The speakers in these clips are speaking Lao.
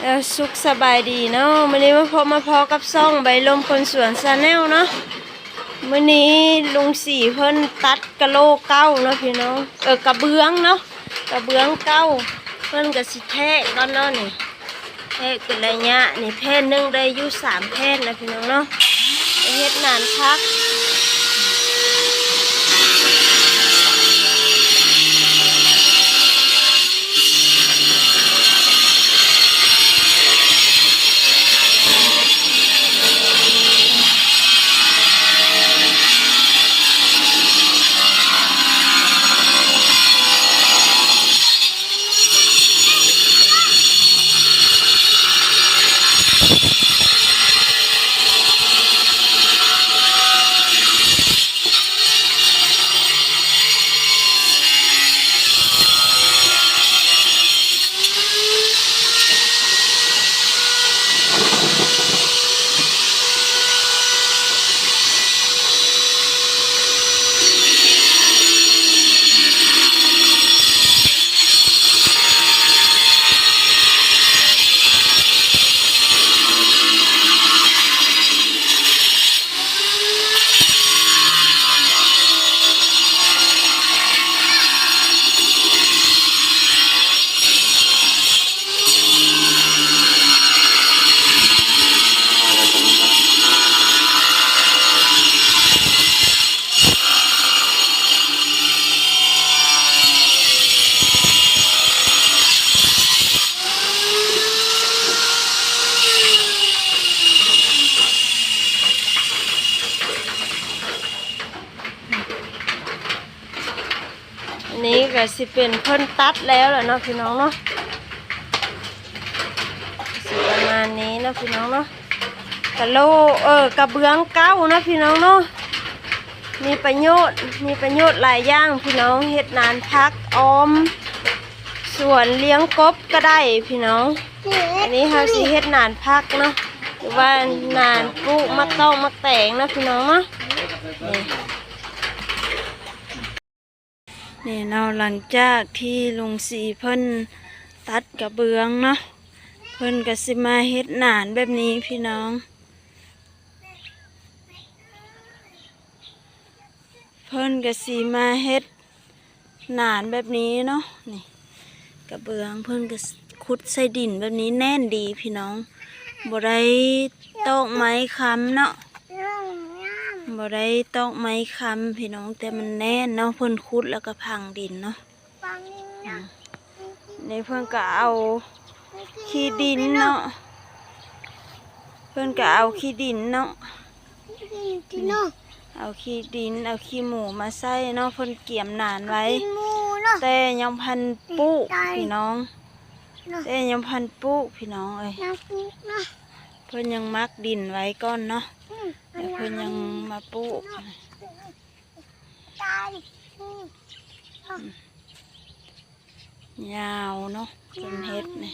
ເອີ ສຸກສະບາຍດີເນາະ, ມື້ນີ້ມາພົບມາພໍ້ກັບຊ່ອງໃບລົມຄົນສວນ Channel ເນາະ. ມື້ນີ້ລຸງສີເພິ່ນຕັດກະໂຫຼເກົ່າເນາະພີ່ນ້ອງ, ເອີ ກະເບື້ອງເນາະ, ກະເບື້ອງເກົ່າ. ເພິ່ນກະຊິແທະກ່ອນເນາະນີ້, ແທະເປັນໄລຍະນີ້, ແຜ່ນໜຶ່ງໄດ້ຢູ່ສາມແຜ່ນນະພີ່ນ້ອງເນາະ. ໄປເຮັດໜານຜັກ. ອັນນີ້ກະຊິເປັນເພິ່ນຕັດແລ້ວລະເນາະພີ່ນ້ອງເນາະ, ຊິປະມານນີ້ເນາະພີ່ນ້ອງເນາະ. ກະໂຫຼ ເອີ ກະເບື້ອງເກົ່າເນາະພີ່ນ້ອງເນາະ, ມີປະໂຫຍດ ມີປະໂຫຍດຫຼາຍຢ່າງພີ່ນ້ອງ, ເຮັດໜານຜັກ ອອມສວນ ລ້ຽງກົບກະໄດ້ພີ່ນ້ອງ. ອັນນີ້ເຮົາຊິເຮັດໜານຜັກເນາະ ຫຼືວ່າໜານປູກໝາກຕອກໝາກແຕງເນາະພີ່ນ້ອງເນາະ. ນີ້ ນີ້ເນາະ, ຫຼັງຈາກທີ່ລຸງສີເພິ່ນຕັດກະເບື້ອງເນາະ, ເພິ່ນກະຊິມາເຮັດໜານແບບນີ້ພີ່ນ້ອງ. ເພິ່ນກະຊິມາເຮັດໜານແບບນີ້ເນາະ. ນີ້ ກະເບື້ອງເພິ່ນກະຂຸດໃສ່ດິນແບບນີ້ ແໜ້ນດີພີ່ນ້ອງ, ບໍ່ໄດ້ຕອກໄມ້ຄ້ຳເນາະ, ບໍ່ໄດ້ຕອກໄມ້ຄ້ຳພີ່ນ້ອງ, ແຕ່ມັນແໜ້ນເນາະ, ເພິ່ນຂຸດແລ້ວກະຝັງດິນເນາະ. ນີ້ເພິ່ນກະເອົາຂີ້ດິນເນາະ, ເພິ່ນກະເອົາຂີ້ດິນເນາະ, ເອົາຂີ້ດິນ ເອົາຂີ້ໝູມາໃສ່ເນາະ, ເພິ່ນກຽມໜານໄວ້. ແຕ່ຍັງພັນປູກພີ່ນ້ອງ, ແຕ່ຍັງພັນປູກພີ່ນ້ອງເອີຍ, ເພິ່ນຍັງໝັກດິນໄວ້ກ່ອນເນາະ, ແລ້ວເພິ່ນຍັງມາປູກ. ຍາວເນາະ ເພິ່ນເຮັດນີ້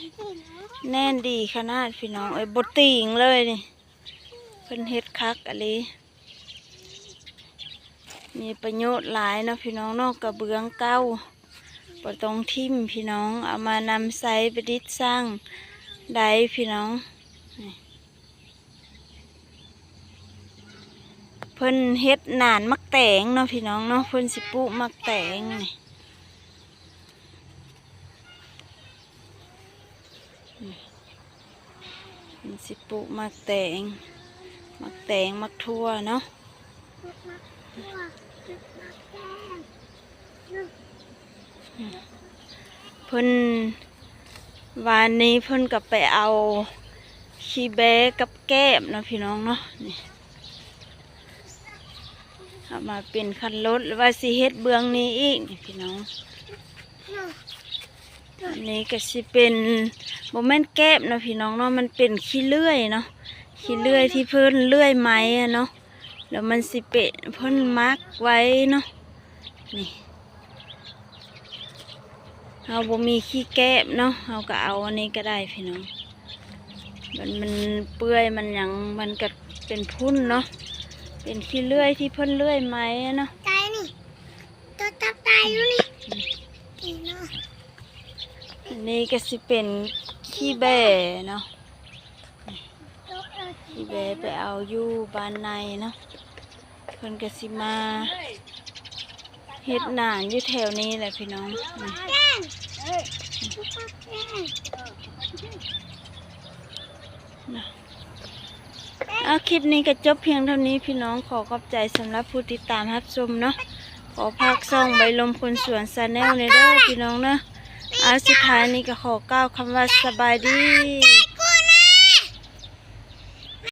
ແໜ້ນດີຂະໜາດພີ່ນ້ອງເອີຍ, ບໍ່ຕີງເລີຍນີ້, ເພິ່ນເຮັດຄັກອີ່ຫຼີ. ມີປະໂຫຍດຫຼາຍເນາະພີ່ນ້ອງເນາະ, ກະເບື້ອງເກົ່າ ບໍ່ຕ້ອງຖິ້ມພີ່ນ້ອງ, ເອົາມານຳໃຊ້ປະດິດສ້າງໄດ້ພີ່ນ້ອງ. ນີ້ ເພິ່ນເຮັດໜານໝາກແຕງເນາະພີ່ນ້ອງເນາະ, ເພິ່ນຊິປູກໝາກແຕງນີ້. ເພິ່ນຊິປູກໝາກແຕງ ໝາກແຕງ ໝາກຖົ່ວເນາະ. ເພິ່ນ ວານນີ້ເພິ່ນກະໄປເອົາຂີ້ແບ້ກັບແກ້ມເນາະພີ່ນ້ອງເນາະ, ນີ້ ເອົາມາເປັນຄັນລົດ ຫຼືວ່າຊິເຮັດເບື້ອງນີ້ອີກນີ້ພີ່ນ້ອງ. ອັນນີ້ກະຊິເປັນ ບໍ່ແມ່ນແກ້ມເນາະພີ່ນ້ອງເນາະ, ມັນເປັນຂີ້ເລື່ອຍເນາະ, ຂີ້ເລື່ອຍທີ່ເພິ່ນເລື່ອຍໄມ້ຫັ້ນເນາະ, ແລ້ວມັນຊິເປະ ເພິ່ນໝັກໄວ້ເນາະ. ນີ້ ເຮົາບໍ່ມີຂີ້ແກ້ມເນາະ, ເຮົາກະເອົາອັນນີ້ກະໄດ້ພີ່ນ້ອງ. ມັນ ມັນເປື່ອຍ ມັນຫຍັງ ມັນກະເປັນຝຸ່ນເນາະ, ເປັນຂີ້ເລື່ອຍທີ່ເພິ່ນເລື່ອຍໄມ້ຫັ້ນເນາະ. ຕາຍນີ້ ໂຕຈັບຕາຍຢູ່ນີ້ ນີ້ເນາະ. ອັນນີ້ກະຊິເປັນ ຂີ້ແບເນາະ ຂີ້ແບໄປເອົາຢູ່ບ້ານໃນເນາະ ເພິ່ນກໍຊິມາເຮັດນາຢູ່ແຖວນີ້ແຫຼະພີ່ນ້ອງ. ເອົາ ຄລິບນີ້ກໍຈົບພຽງເທົ່ານີ້ພີ່ນ້ອງ ຂໍຂອບໃຈສຳລັບຜູ້ຕິດຕາມຮັບຊົມເນາະ ຂໍຝາກຊ່ອງໃບລົມຄົນສວນ Channel ແດ່ເດີພີ່ນ້ອງເນາະ. ເອົາ ສຸດທ້າຍນີ້ກໍຂໍກ່າວຄຳວ່າສະບາຍດີ.